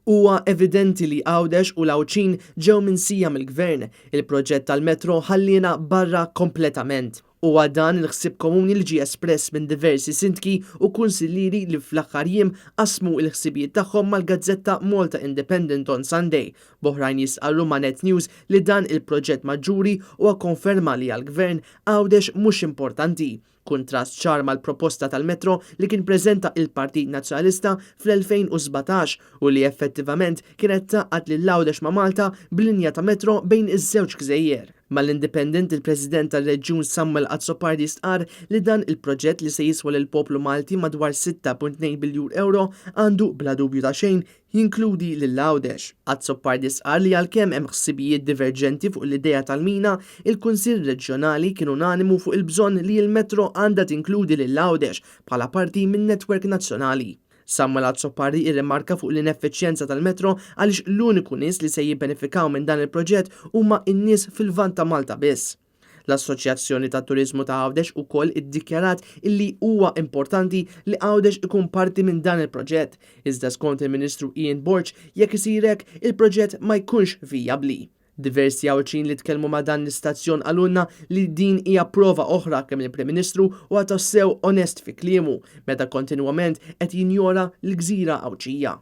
Huwa evidenti li Għawdex u l-Għawdxin ġew minsija mill-Gvern. Il-proġett tal-metro ħalliena barra kompletament. Huwa dan il-ħsieb komuni li ġie espress minn diversi sindki u kunsillieri li fl-aħħar jiem qasmu l-ħsibijiet tagħhom mal-gazzetta Malta Independent on Sunday, b'oħrajn jistqarru ma' Net News li dan il-proġett maġġuri huwa konferma li għall-Gvern Għawdex mhux importanti. Kuntrast ċar mal-proposta tal-metro li kien preżenta il-Partit Nazzjonalista fl-2017 u li effettivament kienet tgħaqqad lil Għawdex ma' Malta b'linja ta' metro bejn iż-żewġ gżejjer. Mal-Independent, il-President tar-Reġjun Samuel Azzopardi stqarr li dan il-proġett li se jiswa lill-poplu Malti madwar 6.2 biljun euro għandu bla dubju ta' xejn jinkludi lil Għawdex. Azzopardi stqarr li għalkemm hemm ħsibijiet diverġenti fuq l-idea tal-mina, il-Kunsill Reġjonali kien unanimu fuq il-bżonn li l-metro għandha tinkludi lil Għawdex bħala parti min-netwerk nazzjonali. Samuel Azzopardi irrimarka fuq l-ineffiċjenza tal-metro għaliex l-uniku nies li se jibbenefikaw minn dan il-proġett huma n-nies fil-Lvant ta' Malta biss. L-Assoċjazzjoni tat-Turiżmu ta' Għawdex ukoll iddikjarat illi huwa importanti li Għawdex ikun parti minn dan il-proġett, iżda skont il-Ministru Ian Borg jekk isir hekk il-proġett ma jkunx vijabbli. Diversi Għawdxin li tkellmu ma' dan l-istazzjon qalulna li din hija prova oħra kemm il-Prim Ministru huwa tassew onest fi kliemu meta kontinwament qed jinjora l-gżira Għawdxija.